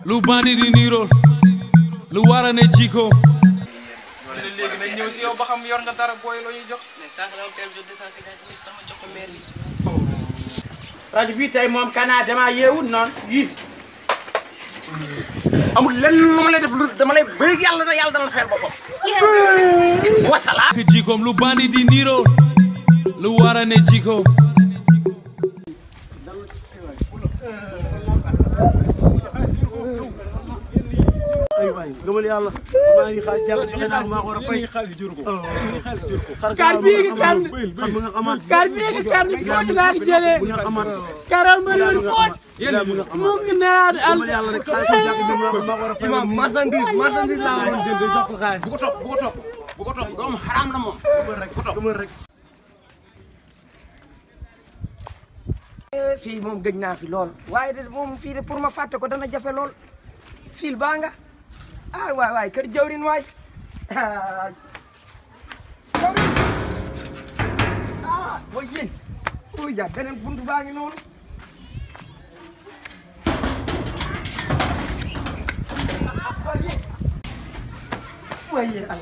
lu bandi di nirool lu war a ne jiko léegi nañ ñëw si yow ba xam yor nga dara booy loo ñuy jox. mais sànq la woon teel jot 250 000 fan ma jox ko maire bi. rajo bii tey moom kanaa dama yeewul noonu yii amul lenn lu ma lay def lu dama lay bëgg yàlla na yàlla dana la fayal boppam. wasalaam. jikoom lu bandi di nirool lu war a ne jiko gëmal yàlla maa ngi xaar jàpp joxe naa maa ko war a fay xaalis jur ko kar bii nga xam ne xam nga amaat kar bii nga xam ne foofu laa ko jëlee bu nga amaat karam ma loolu foofu mu ngi naan al gëmal yàlla rek xaalis jàpp jëm maa ko war a fay imam marchandise laa war a jënd jox ko xaalis bu ko topp doomu xaraam la moom gëmal rek fii moom gëj naa fi lool waaye de moom fii de pour ma fàtte ko dana jafe lool fil baa nga ah waay kër jawrin waay jawrin ah way yéen uy ja beneen buntu baa ngi noonu way yéen al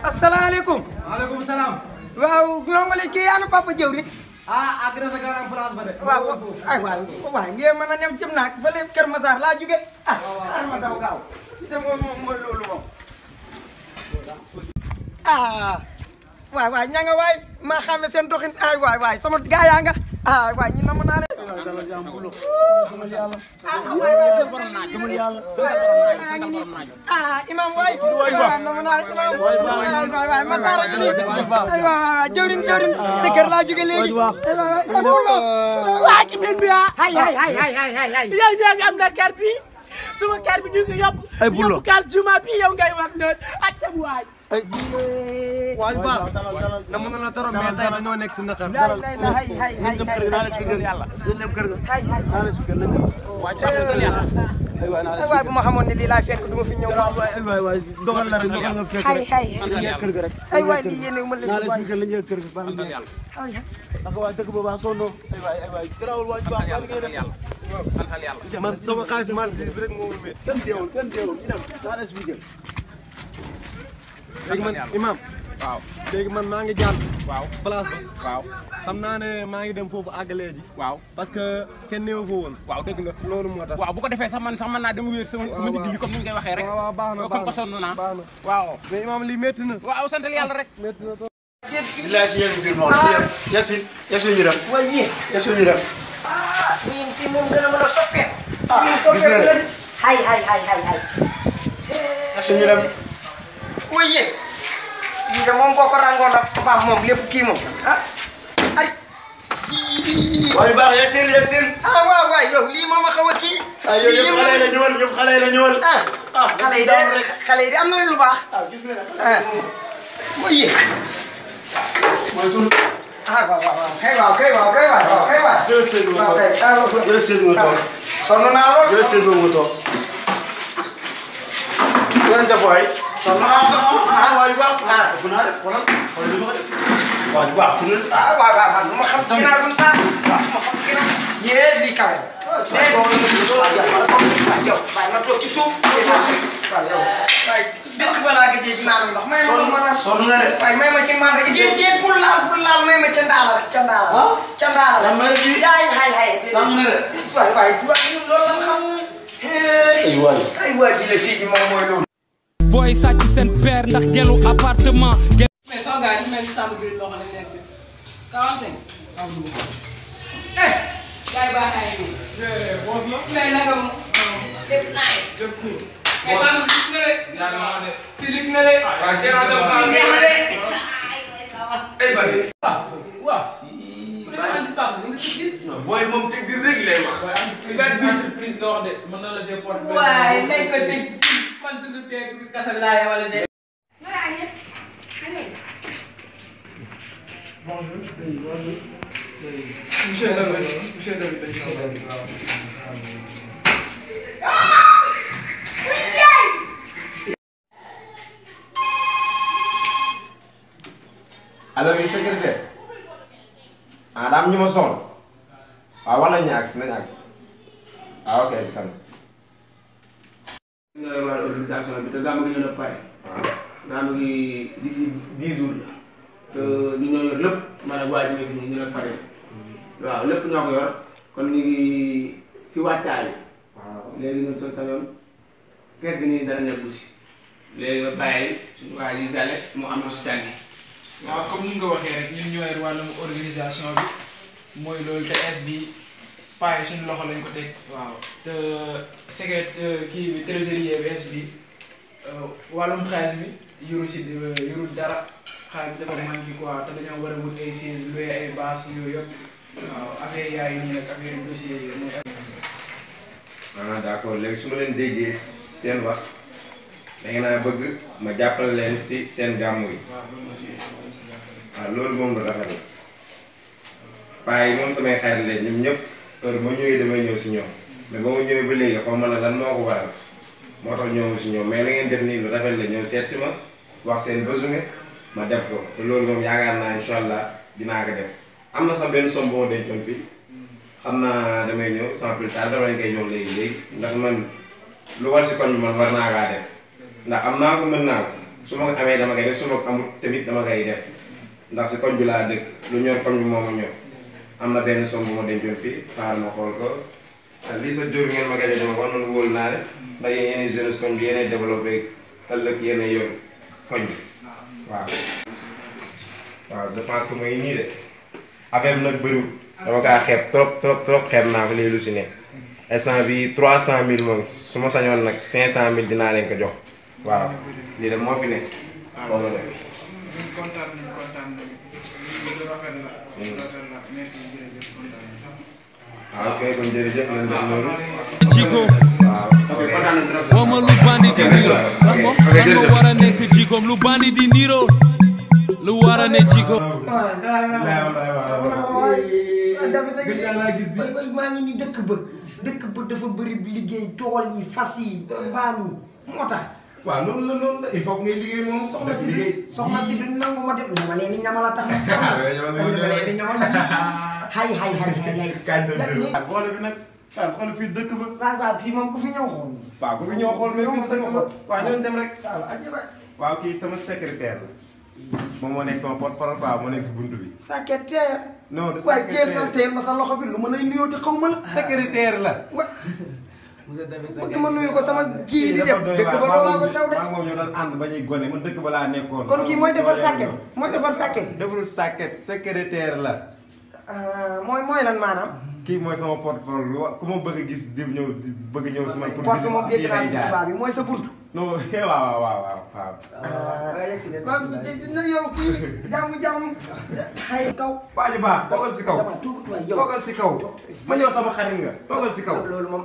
asalaamaaleykum waaleykum salaam waaw ñoomale kii yaana papa jawrin agressé sa garan place ba de waaw ay waay lii mën a nem jëm naak fële Kër Massar laa jóge xaaral ma daw gaaw fi de moom mooy loolu moom waay ña nga waay maa xame seen doxin ay waay sama gaa yaa nga waay ñi namm naa leen imam waay namm naa leen imam waay Massar ak nii ay waay jëwrin sa kër laa jóge léegi waa ci min bi hay yow ñoo ngi am na kar bi suma kar bi ñu ngi yóbbu kar juma bi yow ngay wax noonu accam waay waay baax na mën na la toro mais tey dañoo nekk si naqar hay dem kër ga naa la expliquer yàlla dem kër ga naa la expliquer nañ waay bu ma xamoon ne lii laay fekk du ma fi ñëw waay dogal la rek dogal nga fekk hay kër ga rek ay waay lii yéene ma leen naa la waay expliquer lañ kër ga baax na ak waay dëkk boobu baax sonno ay waay garaawul waay baax man sama xaalis marché bi rek moo wéet kenn deewul ñu dem naa la expliquer léegi man imam waaw léegi man maa ngi jàll waaw place ba waaw xam naa ne maa ngi dem foofu àggalee ji waaw parce que kenn néew fa woon waaw dëgg la loolu moo tax waaw bu ko defee sax man naa dem wéer sama ndigg li comme ni ñu koy waxee rek waaw baax na comme ko sonn naa baax na waaw mais imam lii métti na waaw santal yàlla rek métti na trop bilaay si yéen biir moom yegg si ñu dem waay yéen yegg si ñu dem ñun fii moom gën a mën a soppeeku gis nga de hay yegg si ñu dem waay yéen lii de moom boo ko rangoon ak papaam moom lépp kii moom ay waay baax yegg si waay yow lii moom a xaw a kii yow yëpp xale yi la ñëwal xale yi de am na lu baax gis nga waay yéen mooy tur kay waaw jël seen nga toog sonn naa lool jël seen nga toog lan def waay sonn naa waay baax fu naa def xoolal li ma ko def waay baax fu ne waaw lu ma xam ci ginaar bu sax waaw lu ma xam ci ginaar yee lii kawe yow waaye ma toog ci suuf waaw yow waaye dëkk ba laa gëjee ci naan ndox may ma sonn nga de waaye may ma ci man rek jéem pour laal may ma ca ndaala ca ndaala yaay hay tàng na de waay loolu lan xam ay waay ji la fii gi moom mooy loolu booy sàcc seen père ndax gelu appartement mais sama gars yi ñu mel ni sàmm bi loo xam ne leen gis 45. gars yi baax naa yi mais naka mu lépp nice. mais sàmm bi gis na de. kii gis na de. waaw kii naa sama xaalis neex na de. ay bari. waaw. booy moom teg di rek lay wax entreprise nga wax de mën na la see porte waaye nañ ko teg man tudd teg kasa bi laa yewale de. monsieur David allo oui secrétaire daa am ñu ma soxla waaw wala ñu agsi nañu agsi ok si kanam ñooy wàllu organisation bi te gàmmu gi ñu la pare. gàmmu gi d'ici 10 jours la. te ñu ñoo yor lépp maanaam waa ji nekk nii ñu la pare. waaw lépp ñoo ko yor kon ñu ngi si waajtaay bi. léegi ñun suñu sañoon kees gi nii dara nekku si. léegi nga bàyyi suñu waa ji Sall mu am na si sànni. waaw comme ni nga ko waxee rek ñun ñoo yor wàllum organisation bi mooy loolu te es bi paay suñu loxo lañ ko teg. waaw te secrétaire kii bi trésorier bi es bi wàllum xaalis bi yorul dara xaalis bi dafa manqué quoi te dañoo war a wut ay sièges loué ay bâches yooyu yëpp waaw affaire yaay yi nii nag affaire dossier yi mooy. d'accord léegi su ma leen déggee seen wax da ngeen a bëgg ma jàppale leen si seen gàmmu yi. waaw loolu moom la rafet la paa yi moom samay xarit leen ñoom ñëpp heure ma ñëwee damay ñëw si ñoom mais ba ma ñëwee ba léegi xaw ma ne lan moo ko waral moo tax ñëw si ñoom mais la ngeen def nii lu rafet la ñëw seet si ma wax seen besoin ma def ko te loolu moom yaakaar naa incha allah dinaa ko def am na sax benn somme boo dencoon fii xam naa damay ñëw sans plus tard dama leen koy jox léegi ndax man lu war si koñ bi man war naa kaa def ndax am naa ko mën naa ko su ma ko amee dama koy def su ma ko amul tamit dama koy def ndax si koñ bi laa dëkk lu ñor koñ bi moo ma ñor am na benn somme bu ma dencoon fii xaaral ma xool ko lii sa jur ngeen ma koy jox war man wóolu naa de ndax yéen yéenay jeunesse koñ bi yéenay développé ëllëg yéenay yor koñ bi waaw. waaw je pense que mooy nii de affaire bi nag bëriwul dama kaa xeeb trop xeeb naa ko lii lu si nekk instant bi 300 000 moom su ma sañoon nag 500 000 dinaa leen ko jox waaw lii de moo fi nekk. waaw kontaan nañu lu rafet la. merci jërëjëf kontaan nañu. ok kon jërëjëf nañ def noonu. Jiko wama lu bandi di niro lan moo war a nekk jikoom lu bandi di niro lu war a ne jiko maa ngi ni dëkk ba dafa bëri liggéey tool yi fas yi mbaam yi moo tax. waaw loolu la il faut ngay liggéey moom. soxna si duñ nangu ma dem dama leen di ñamal a tax nag soxna dama leen di ñamal hay. kañ la déglu xool bi nag xool fii dëkk ba. waaw fii moom ku fi ñëw xool. waaw ku fi ñëw xool mais fii dëkk ba waaw ñooñu dem rek. waaw kii sama secrétaire la. moom moo nekk sama porte-parole quoi moo nekk si buntu bi. secrétaire. non de waaye teel sa teel ma sa loxo bi lu ma lay nuyoo te xaw ma la. secrétaire la. bëgg ma nuyu ko sama kii di dem dëkk ba loolaa ko taw de. maa moom ñoo doon ànd ba ñuy gone man dëkk ba laa nekkoon. kon kii mooy defar sàkket mooy defar sàkket. deful sàkket secrétaire la. mooy lan maanaam. kii mooy sama porte-parole ku ma bëgg a gis di ñëw bëgg ñëw si man. pour porte moom dégg naa ci tubaab bi mooy sa buntu. non waaw. na yow kii jàmm ay kaw. waa ji baax toogal si kaw. toogal si kaw. ma ñëw sama xarit nga toogal si kaw. loolu moom.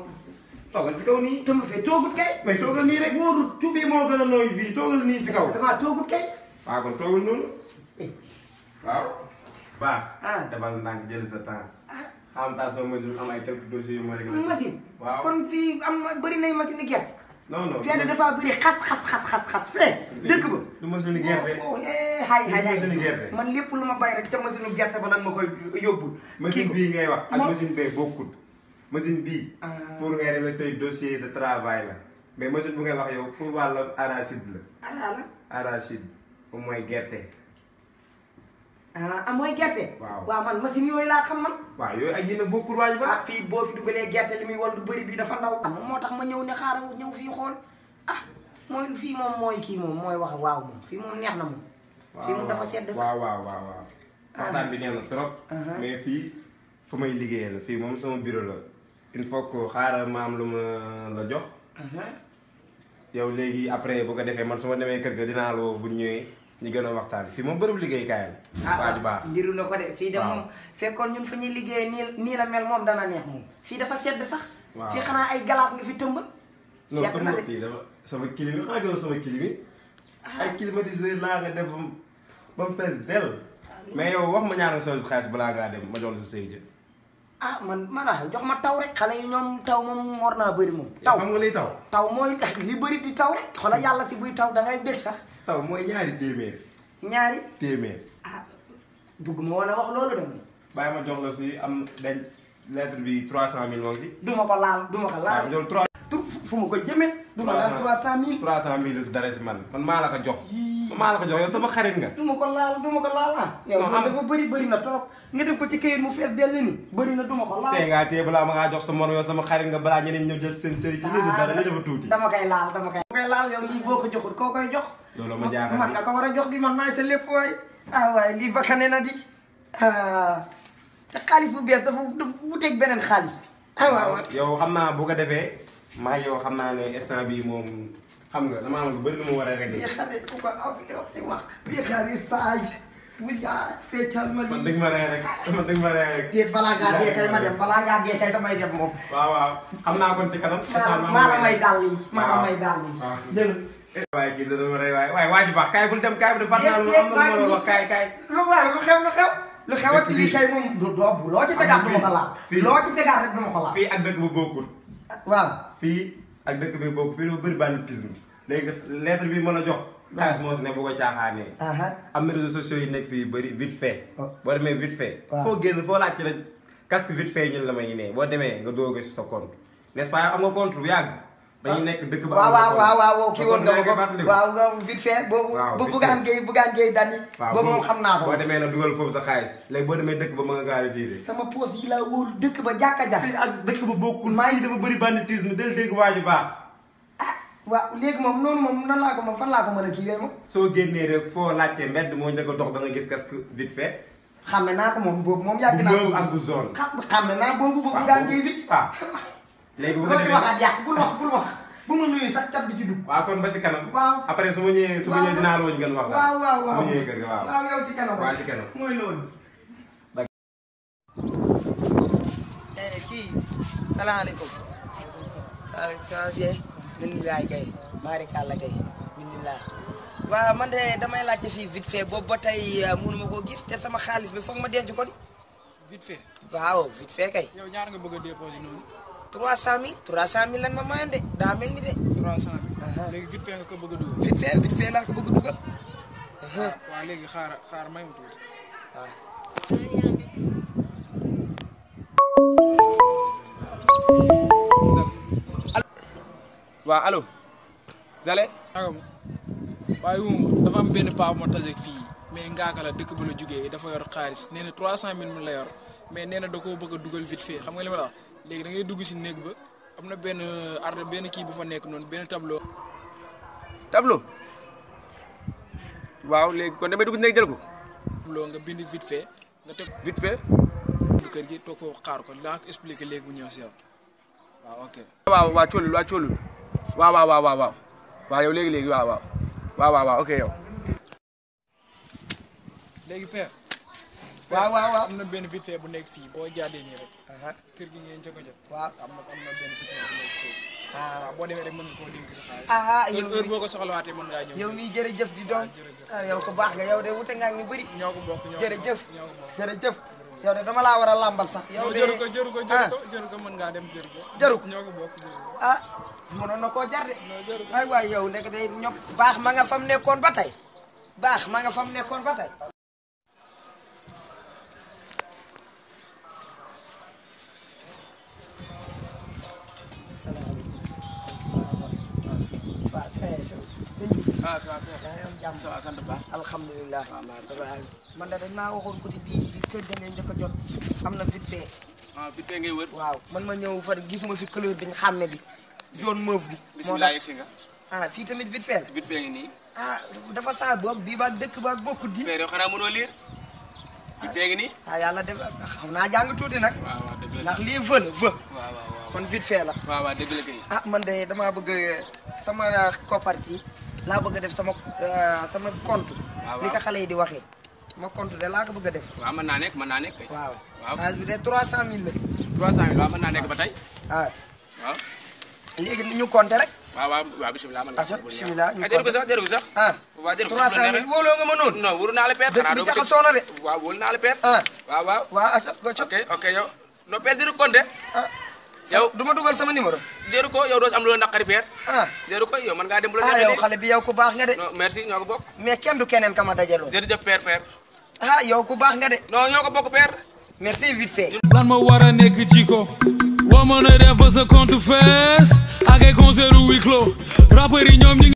toogal si kaw nii. te mu fee toogut kay. mais toogal nii rek wóorul fii moo gën a nooy fii toogal nii si kaw. damaa toogut kay. waaw kon toogal noonu. waaw. baax. demal ndànk jël sa temps. xam taal sama mesure am ay quelques dossiers yu ma réglé. machine. waaw kon fii am bëri nay machine ni gerte. non fee dafa bëri xas fee. dëkk ba. du machine gerte. hay machine gerte. man lépp lu ma bay rek ca machine gerte ba lan ma koy yóbbul. machine bii ngay wax ak machine bee bokkul. machine bii. pour ngay régler say dossier de travail la mais machine bu ngay wax yow pour wàllu arachide la. arachide moom mooy gerte. mooy gerte. waaw man machine yooyu laa xam man. waaw yooyu ak yéen a bokkul waay ba. fii boo fi dugalee gerte li muy wal du bëri bi dafa ndaw. moo tax ma ñëw ne xaaral ñëw fii xool mooy fii moom mooy kii moom mooy wax waaw moom fii moom neex na moom. fii moom dafa sedd sax. waaw. waxtaan bi neex na trop. mais fii fa may liggéeyee la fii moom sama bureau la. il faut que xaaral ma am lu ma la jox. yow léegi après bu ko defee man su ma demee kër ga dinaa la woo bu ñëwee ñu gën a waxtaan fii moom bërëb liggéeykaay la. waa ju baax ndiru la ko de fii de moom fekkoon ñun fa ñuy liggéeyee nii la mel moom dana neex moom. fii dafa sedd sax. fii xanaa ay galaas nga fi tëmb. sedd na de fii dafa sama clim yi xanaa gën sama clim yi. ay climatiseur laa nga def ba mu fees del. mais yow wax ma ñaata soosu xaalis balaa ngaa dem ma jox la sa sëy man jox ma taw rek xale yi ñoom taw moom war naa bëri moom. taw xam nga liy taw. taw mooy li bëri di taw rek. xoolal yàlla si buy taw dangay bég sax. taw mooy ñaari téeméer. ñaari téeméer. bëgg ma woon a wax loolu de. bàyyi ma jox la fii am denc lettre bi 300 000 moom si. du ma ko laal. waaw jox 3. fu mu ko jëmee. du ma naan 300000. 300000 dara si man maa la ko jox. maa la ko jox yow sama xarit nga. du ma ko laal ah. yow dafa bëri na trop. nga def ko ci këyit mu fees dell ni bëri na du ma ko laal. tey ngaa téye balaa ma ngaa jox sa mor yow sama xarit nga balaa ñeneen ñëw jël seen sëriñ. dara li dafa tuuti. dama koy laal yow lii boo ko joxul koo koy jox. loolu ma jaaxal man nga ko war a jox di man maay sa lépp waay. waaye lii bakkane na di. te xaalis bu bees dafa wuteeg beneen xaalis bi. waaw yow xam naa bu ko defee maa yow xam naa ne instant bii moom xam nga dama am lu bëri lu mu war a régler. bii xale ku ko am yow di wax bii xale sage bu yaa feccal ma lii. man dëgg ma rey rek man dëgg ma rey rek. déet balaa ngaa dee kay ma dem balaa ngaa dee kay damay dem moom. waaw xam naa kon si kanam. maa la may dàll yi maa la may dàll yi. jërëjëf. waaye kii dina ma rey waaye waa ji baax kaay bul dem kaay bu def fàttali naa lu am na lu ma la wax kaay. lu xew lii kay moom du doobu loo ci tegaat du ma ko laal. loo ci tegaat rek du ma ko laal. fii ak dëkk bu bokkul. waaw fii ak dëkk bi bokkul fii dafa bëri banditisme léegi lettre bi mën a jox. xaalis moo si ne bu ko caaxaanee. am na réseaux sociaux yi nekk fii bëri vite fait. boo demee vite fait. foo génn foo laajte la casque vite fait ñun la may ne boo demee nga doog si sa compte n'est-ce pas am nga compte bu yàgg. dañuy nekk dëkk ba. waaw kii woon nga ko waaw vite fait boobu. bu Bougane Gueye Dany. boobu moom xam naa ko. boo demee na dugal foofu sa xaalis léegi boo demee dëkk ba mën nga gaa retiré. sama poos yi laa wóolu dëkk ba jàkka ja. fii ak dëkk ba bokkul. maa ngi dafa bëri banditisme del dégg waa ju baax. waaw léegi moom noonu moom nan laa ko moom fan laa ko mën a kiiwee moom. soo génnee rek foo laajtee mbedd moo njëkk a dox da nga gis casque vite fait. xàmme naa ko moom boobu moom yàgg naa ko. ak bu zone. xàmme naa boobu Bougane Gueye bi. waaw léegi bu ko defee waxaat yàq bul wax. bu ma nuyu sax cat bi ci dugg. waaw kon ba si kanam. waaw après su ma ñëwee dinaa la woo ñu gën wax. waaw su ma ñëwee kër ga waaw. waaw yow ci kanam. waaw ci kanam. mooy loolu. kii salaamaaleykum. ça va bien. alhamdulilah kay. baarikàlla kay. alhamdulilah. waaw man de damay laajte fii vite fait boobu ba tey mënuma koo gis te sama xaalis bi foog ma denc ko di. vite fait. waaw vite fait kay. yow ñaar nga bëgg a déposé noonu. 300000 lan ma mayoon de daa mel ni de. 300000. léegi vite fait nga ko bëgg a dugal. vite fait laa ko bëgg a dugal. waaw léegi xaar may ma tuuti. waaw allo. Zale. waaye dafa am benn paa bu ma taseeg fii mais ngaaka la dëkk ba la jugee dafa yor xaalis nee na 300000 mu la yor mais nee na da koo bëgg a dugal vite fait xam nga li ma la wax léegi da ngay dugg si néeg ba am na benn kii bu fa nekk noonu benn tableau. waaw léegi kon damay dugg si néeg jël ko. tableau nga bind vite fait nga teg vite fait. kër gi toog foofu xaar ko laa ko expliqué léegi bu ñëw si yow waaw ok. waaw coolul waaw yow léegi waaw ok yow. léegi père. waaw am na benn vite fait bu nekk fii boo jaadee nii rek. kër gi ngeen njëkk a jot. waaw am na benn vite fait bu nekk foofu. waaw boo demee rek mën nga koo dénk sa xaalis. yow heure boo ko soxlawaatee mën ngaa ñëw. yow mii jërëjëf di doon. yow ko baax nga yow de wute nga ak ñu bëri. ñoo ko bokk jërëjëf. yow de dama laa war a lambal sax. yow de jëru ko mën ngaa dem jëru ko. jëru ko ñoo ko bokk mënoon na koo jar de. waay yow nekk day ñopp baax ma nga fam nekkoon ba tey. alhamdulilah. man de dañ maa waxoon côté bii kër ga ngeen njëkk a jot am na vite fait. vite fait ngay wër. waaw man ma ñëw fa gisuma fi couleur bi ñu xàmme bi. jaune mauve bi. bisimilah yegg si nga. fii tamit vite fait la. vite fait ngi nii. dafa saa boobu bii ba dëkk ba bokkut di. mais yow xanaa mënoo lire. vite fait ngi nii. yàlla def xam naa jàng tuuti nag. waaw dëgg la ndax lii vë la vë. waaw kon vite fait la. waaw dëgg la kay. man de damaa bëgg sama koppar ci laa bëgg a def sama compte. li ko xale yi di waxee. sama compte de laa ko bëgg a def. waaw mën naa nekk kay. waaw xaalis bi de 300000 la. 300000 waaw mën naa nekk ba tey. waaw. léegi ñu compter rek. waaw bisimilah man la. bisimilah ñu jëru ko sax. waaw jëru ko 300000 wóoloo nga ma noonu. non wóolu naa la père. dëkk bi jaxasoo na de. waaw wóolu naa la père. waaw. ok yow. non père jëru ko compter. yow du ma dugal sama numéro. jëru ko yow doo am loolu naqari père. jëru ko yow mën ngaa dem bu la neexee. yow xale bi yow ku baax nga de. non merci ñoo ko bokk. mais kenn du keneen ka ma dajaloo. jërëjëf père. yow ku baax nga de. non ñoo ko bokk père. merci vite fait. lan ma war a nekk jiko wa mën a def sa compte fees ak ay conseil rappeurs yi ñoom ñi